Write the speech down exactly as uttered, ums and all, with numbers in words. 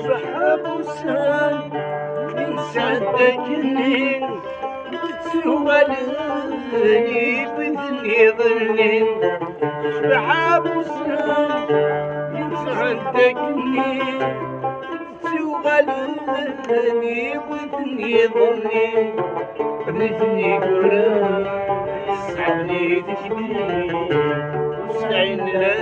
Ṣṣeḥḥa n wussan i nesɛedda akkenni, ttuɣalen i wid nniḍen. Ṣṣeḥḥa n wussan i nesɛedda akkenni, ttuɣalen i wid nniḍen. Nitni yuran, yesɛedni tikli, ur sɛin la